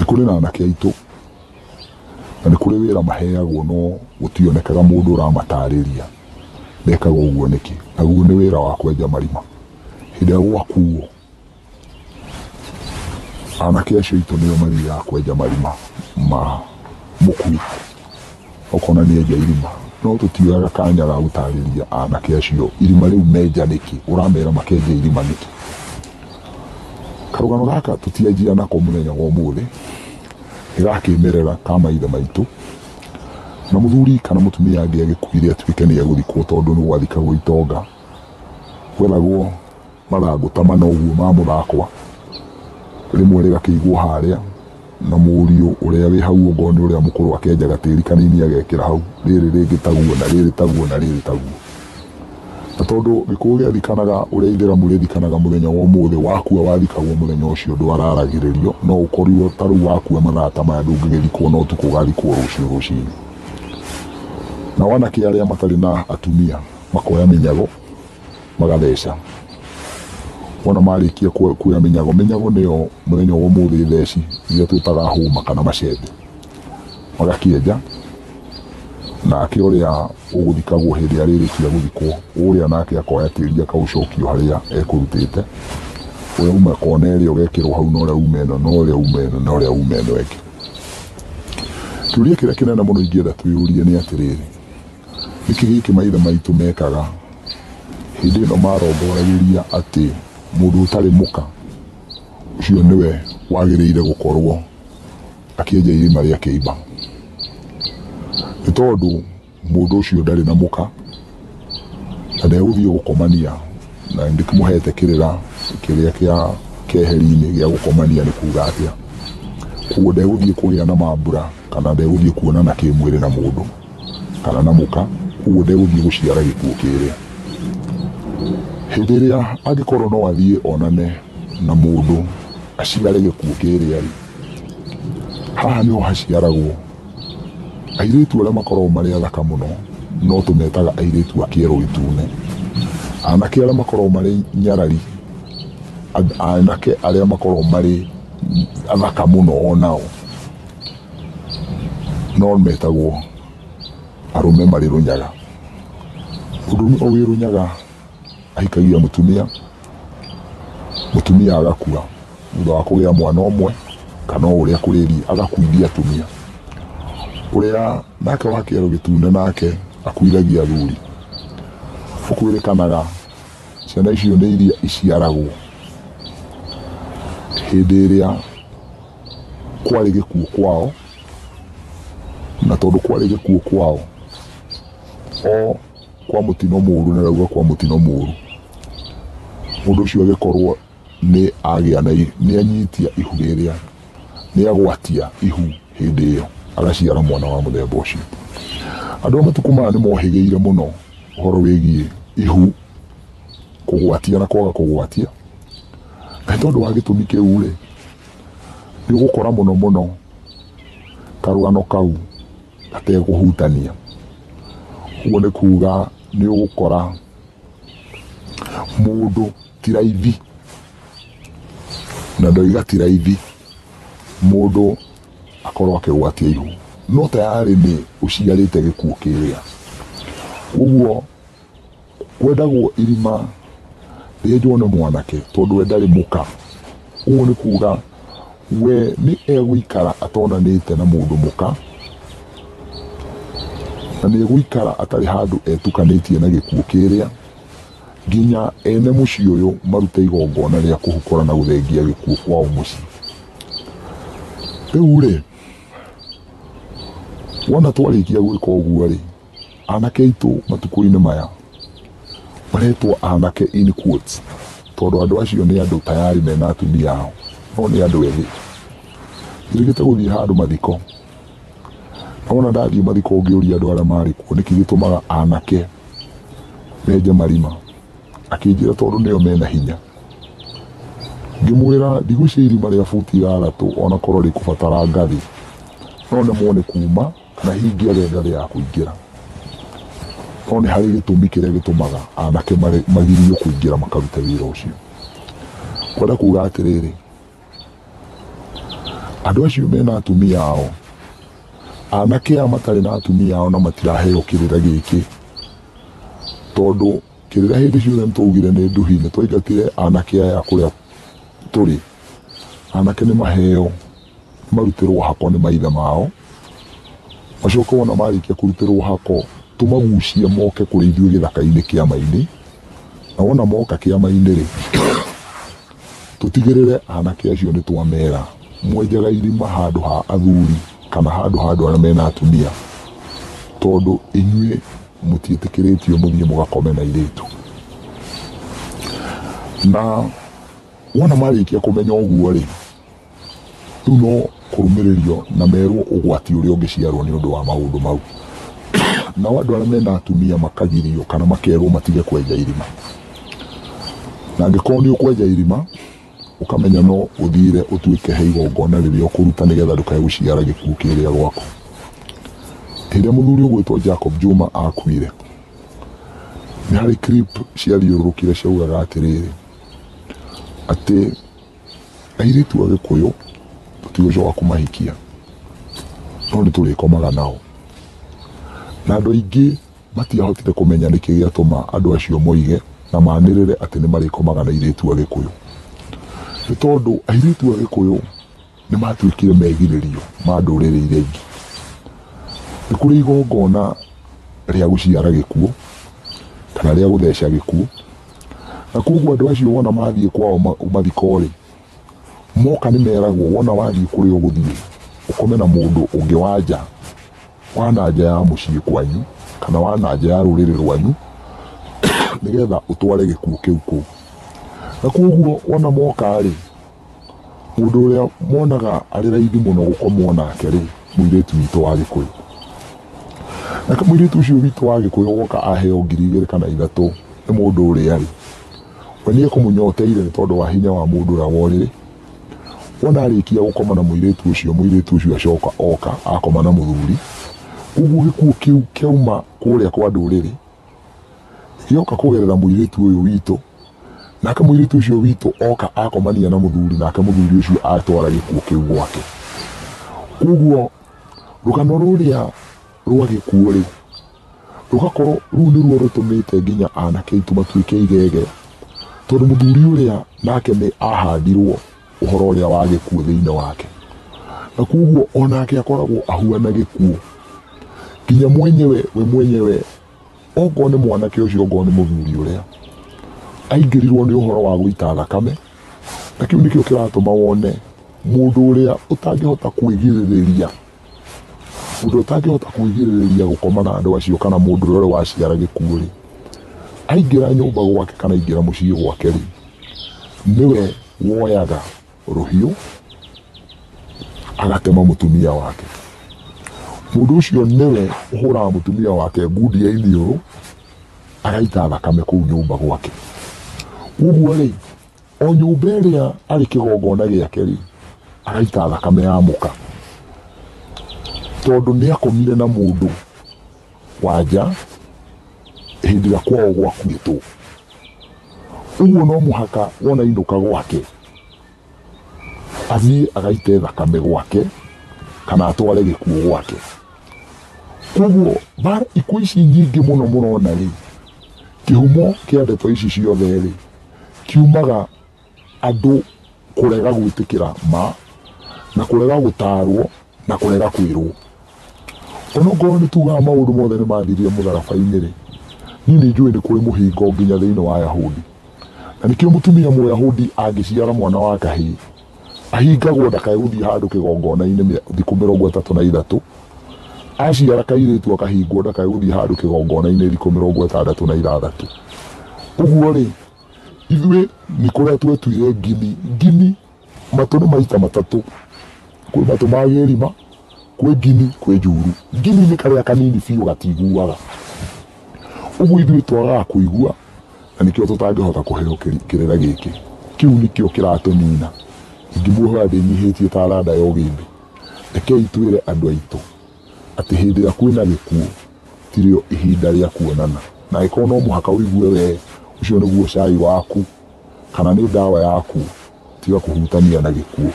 Nĩ kũrĩ na anake aitũ na nĩ kũrĩ wĩra maheagwo no gũtionekaga mũndũ ũramatarĩria mekaga ũguo nĩkĩ. Naguo nĩ wĩra wa kwenja marima. Hĩndĩ ĩrĩa gwakuo anake acio aitũ nĩo mathiaga kwenja marima ma mũkui, ũkona nĩ enja irima. No tũtioyaga kanya ga gũtarĩria anake acio irima rĩu menja nĩkĩ, ũramera makenja irima nĩkĩ. Karũgano gaka tũtianjia nako mũthenya wa ũmũthĩ, nĩ gakĩmerera ka maithe maitũ. Na mũthuri kana mũtumia angĩagĩkuire atuĩke nĩ egũthikwo tondũ nĩ gwathikagwo itonga, gwethagwo mathangũ ta mana ũguo ma mũthakwa, rĩmwe rĩgakĩigwo harĩa, na mũriũ ũrĩa wĩ hau okorwo nĩ ũrĩa mũkũrũ akenja gatĩri kanini agekĩra hau, rĩrĩ rĩngĩ taguo na rĩrĩ taguo na rĩrĩ taguo. Na tondũ gĩkũyũ gĩathikanaga ũrĩa ithĩramu rĩthikanaga mũthenya wa ũmũthĩ, wakua wathikagwo mũthenya ũcio ndwararagĩrĩrio, no ũkorirwo ta rĩu wakua mathaa ta maya ndũngĩgĩthikwo no ũtukũ ũgathikwo rũciũ rũcinĩ. Nao anake arĩa matarĩ na atumia makoya mĩnyago magatheca. Wona marĩkia kuoya mĩnyago, mĩnyago nĩyo mũthenya wa ũmũthĩ theci iria twĩtaga hũma kana macembe, magakĩenja. Nake ũrĩa ũgũthikagwo hĩndĩ ĩrĩa arĩrĩkia gũthikwo, ũrĩa nake akoya tĩri akaũcokio harĩa ekũrutĩte, ũrĩa uma kona ĩrĩa ũgekĩrwo hau, na ũrĩa uma ĩno, na ũrĩa uma ĩno, na ũrĩa uma ĩno ĩngĩ. Kĩũria kĩrĩa kĩnene mũno ingĩenda twĩyũrie nĩ atĩrĩrĩ, nĩkĩ gĩkĩ maithe maitũ mekaga hĩndĩ ĩno marongoragĩria atĩ mũndũ ũtarĩ mũka ũcio nĩwe wagĩrĩire gũkorwo akĩenja irima rĩa kĩimba? Nĩ tondũ mũndũ ũcio ndarĩ na mũka na ndegũthiĩ gũkomania, na ndĩkĩmũhete kĩrĩra kĩrĩa kĩa keheri-inĩ gĩa gũkomania nĩ kuga atĩa. Koguo ndegũthiĩ kũgĩa na mambura kana ndegũthiĩ kuonana kĩmwĩrĩ na mũndũ kana na mũka, koguo ndegũthiĩ gũciara gĩkuũ kĩrĩa. Hĩndĩ ĩrĩa angĩkorwo no athiĩ onane na mũndũ aciare gĩkuũ kĩrĩa rĩ, haha nĩho haciaragwo airĩtu arĩa makoragwo marĩ athaka mũno, no tũmetaga airĩtu a kĩero gĩtune. Anake arĩa makoragwo marĩ nyarari, anake arĩa makoragwo marĩ athaka mũno onao no metagwo arũme marĩ rũnyaga. Mũndũrũme o wĩ rũnyaga ahikagia mũtumia, mũtumia agakua thutha wa kũgĩa mwana ũmwe kana o ũrĩa kũrĩthiĩ, agakuithia atumia. Ũrĩa nake wa kĩero gĩtune nake akuithagia athuri. Gũkwĩrĩkanaga ciana icio nĩ iria iciaragwo hĩndĩ ĩrĩa kwarĩ gĩkuũ kwao, na tondũ kwarĩ gĩkuũ kwao o kwa mũtino mũru, na rauga kwa mũtino mũru, mũndũ ũcio agĩkorwo nĩ agĩa na nĩ anyitia ihu rĩrĩa, nĩ agwatia ihu hĩndĩ ĩyo, agaciara mwana wa mũthemba ũcio. Andũ a matukũ maya nĩ mohĩgĩire mũno ũhoro wĩgiĩ ihu kũgwatia na kwaga kũgwatia, na nĩ tondũ wa gĩtũmi kĩu rĩ, nĩ ũgũkora mũno mũno karũgano kau gatekũhutania. Ũguo nĩ kuga nĩ ũgũkora mũndũ ti raithi, na ndoiga ti raithi mũndũ akorwo akĩgwatia ihu, no tayarĩ nĩ ũciarĩte gĩkuũ kĩrĩa. Ũguo kwendagwo irima rĩenjwo nĩ mwanake tondũ we ndarĩ mũka. Ũguo nĩ kuga we nĩ egũikara atonanĩte na mũndũ mũka, na nĩ egũikara atarĩ handũ etukanĩtie na gĩkuũ kĩrĩa, nginya ene mũciĩ ũyũ marute igongona rĩa kũhukũra na gũthengia gĩkuũ kwao mũciĩ. Rĩu rĩ, wona twarĩkia gwĩka ũguo rĩ, anake aitũ matukũ-inĩ maya maretwo anake in quotes, tondũ andũ acio nĩ andũ tayari mena atumia ao, no nĩ andũ ethĩ. Njĩrĩgĩte gũthiĩ handũ mathiko, na wona ndathiĩ mathiko ngĩũria andũ arĩa marĩ kuo nĩkĩ gĩtũmaga anake menje marima, akĩnjĩra tondũ nĩo mena hinya. Ngĩmwĩra ndigwĩciria irima rĩa buti 6 ona korwo rĩkũbatara ngathĩ, no nemwo nĩ kuma kana hingĩage ngathĩ ya kũingĩra. No nĩ harĩ gĩtũmi kĩrĩa gĩtũmaga anake magirio kũingĩra makarute wĩra ũcio. Kwenda kuga atĩrĩrĩ, Andũ acio mena atumia ao, anake aya matarĩ na atumia ao na matiraheo kĩrĩra gĩkĩ, tondũ kĩrĩra hĩndĩ ciothe nĩtwaugire nĩ nduhi, nĩtwaingatire anake aya kũrĩa tũrĩ. Anake nĩ maheo, marutĩrwo hako nĩ maithe mao, macoke wona marĩkia kũrutĩrwo hako tũmagucie moke kũrĩ ithuĩ gĩthaka-inĩ kĩama-inĩ, na wona moka kĩama-inĩ rĩ, tũtigĩrĩre anake acio nĩ twamera mwenjaga irima handũ ha athuri kana handũ ha andũ arĩa mena atumia, tondũ inyuĩ mũtiĩtĩkĩrĩtio mũthiĩ mũgakome na airĩtu. Na wona marĩkia kũmenya ũguo rĩ, rĩu no kũrũmĩrĩrio na merwo ũgwati ũrĩa ũngĩciarwo nĩ ũndũ wa maũndũ mau. Nao andũ arĩa mena atumia makagirio kana makerwo matige kwenja irima. Na angĩkorwo nĩ ũkwenja irima, ũkamenya no ũthire ũtuĩke he igongona rĩrĩa ũkũruta nĩgetha ndũkae gũciara gĩkuũ kĩrĩa gwaku. Hĩndĩ ĩrĩa mũthuri ũgwĩtwo Jacob Juma akuire, nĩ harĩ clip ciathiũrũrũkire ciaugaga atĩrĩrĩ, atĩ airĩtu a Gĩkũyũ tũtigũcoka kũmahikia, no nĩ tũrĩkomaga nao. Na andũ aingĩ matiahotire kũmenya nĩkĩ gĩatũma andũ acio moige na manĩrĩre atĩ nĩ marĩkomaga na airĩtu a Gĩkũyũ. Nĩ tondũ airĩtu a Gĩkũyũ nĩ matuĩkire megirĩrio ma ndũrĩrĩ iria ingĩ. Nĩ kũrĩ igongona rĩa gũciara gĩkuũ kana rĩa gũtheca gĩkuũ, na koguo andũ acio wona mathiĩ kwao mathiko rĩ, moka nĩ meragwo wona wathiĩ kũrĩa ũgũthiĩ ũkome na mũndũ ũngĩ wa nja, wa na nja ya mũciĩ kwanyu kana wa na nja ya rũrĩrĩ rwanyu, nĩgetha ũtware gĩkuũ kĩu kũu. Na koguo wona moka rĩ, mũndũ ũrĩa monaga arĩ raithi mũno gũkomwo nake rĩ, mũirĩtu witũ wa Gĩkũyũ. Nake mũirĩtu ũcio witũ wa Gĩkũyũ woka aheo 2,000 kana 3 nĩ mũndũ ũrĩa rĩ, we nĩ ekũmũnyoteire nĩ tondũ wa hinya wa mũndũ ũrĩa wa ũrĩrĩ. Wona arĩkia gũkoma na mũirĩtu ũcio, mũirĩtu ũcio acoka oka akoma na mũthuri. Koguo gĩkuũ kĩu kĩauma kũrĩa kwa ndũrĩrĩ, gĩoka kũgerera mũirĩtu ũyũ witũ, nake mũirĩtu ũcio witũ oka akomania na mũthuri, nake mũthuri ũcio atwara gĩkuũ kĩu gwake. Koguo rũgano rũrĩa rwa gĩkuũ rĩ, rũgakorwo rũu nĩruo rũtũmĩte nginya anake aitũ matuĩke igege, tondũ mũthuri ũrĩa nake nĩ ahandirwo ũhoro ũrĩa wa gĩkuũ thĩinĩ wake, na koguo onake akoragwo ahuana gĩkuũ nginya mwenyewe, we mwenyewe okorwo nĩ mwanake ũcio, okorwo nĩ mũthuri ũrĩa aingĩrirwo nĩ ũhoro wa gũita thakame, na kĩu nĩkĩo kĩratũma wone mũndũ ũrĩa ũtangĩhota kwĩgirĩrĩria, mũndũ ũtangĩhota kwĩgirĩrĩria gũkoma na andũ acio kana mũndũ ũrĩa waciara gĩkuũ rĩ, aingĩra nyũmba gwake kana aingĩra mũciĩ gwake rĩ, nĩwe woyaga rũhiũ agatema mũtumia wake. Mũndũ ũcio nĩwe ũhũraga mũtumia wake ngundi ya iniũrũ agaita thakame kũu nyũmba gwake. Koguo rĩ, o nyũmba ĩrĩa arĩ kĩgongona gĩake rĩ, agaita thakame ya mũka, tondũ nĩ akomire na mũndũ wa nja hĩndĩ ĩrĩa kwao gwakuĩtwo. Ũguo no mũhaka wona inũka gwake athiĩ agaite thakame gwake kana atware gĩkuũ gwake. Koguo mbara ikuũ ici nyingĩ mũno mũrona rĩ, kĩhumo kĩa ndeto ici ciothe rĩ, kiumaga andũ kũrega gwĩtĩkĩra ma na kũrega gũtarwo na kũrega kwĩrwo. Onokorwo nĩ tugaga maũndũ mothe nĩ mathirire mũtharaba-inĩ rĩ, niĩ nĩ njũĩ nĩ kũrĩ mũhingo nginya thĩinĩ wa Ayahudi. Na nĩkĩo mũtumia Mũyahudi angĩciara mwana wa kahĩĩ, ahingagwo ndakae gũthiĩ handũ kĩgongona-inĩ thikũ 33. Aciara kairĩtu akahingwo ndakae gũthiĩ handũ kĩgongona-inĩ thikũ 66. Ũguo rĩ, ithuĩ nĩ kũrĩa twetuire ngini. Ngini matũ nĩ maita matatũ, kwĩ matũ ma gĩrima, kwĩ ngini, kwĩ njuru. Ngini nĩ karĩa kanini biũ gatiguaga. Ũguo ithuĩ twagaga kũigua, na nĩkĩo tũtangĩhota kũheo kĩrĩra gĩkĩ. Kĩu nĩkĩo kĩratũnina. Ingĩmuohora ndĩnyihĩtie ta randa ya ũgĩmbĩ. Rekei twĩre andũ aitũ atĩ hĩndĩ ĩrĩa kwĩna gĩkuũ tirĩo ihinda rĩa kuonana. Na angĩkorwo no mũhaka ũigue we ũcio nĩguo cai waku kana nĩ ndawa yaku, tiga kũhutania na gĩkuũ.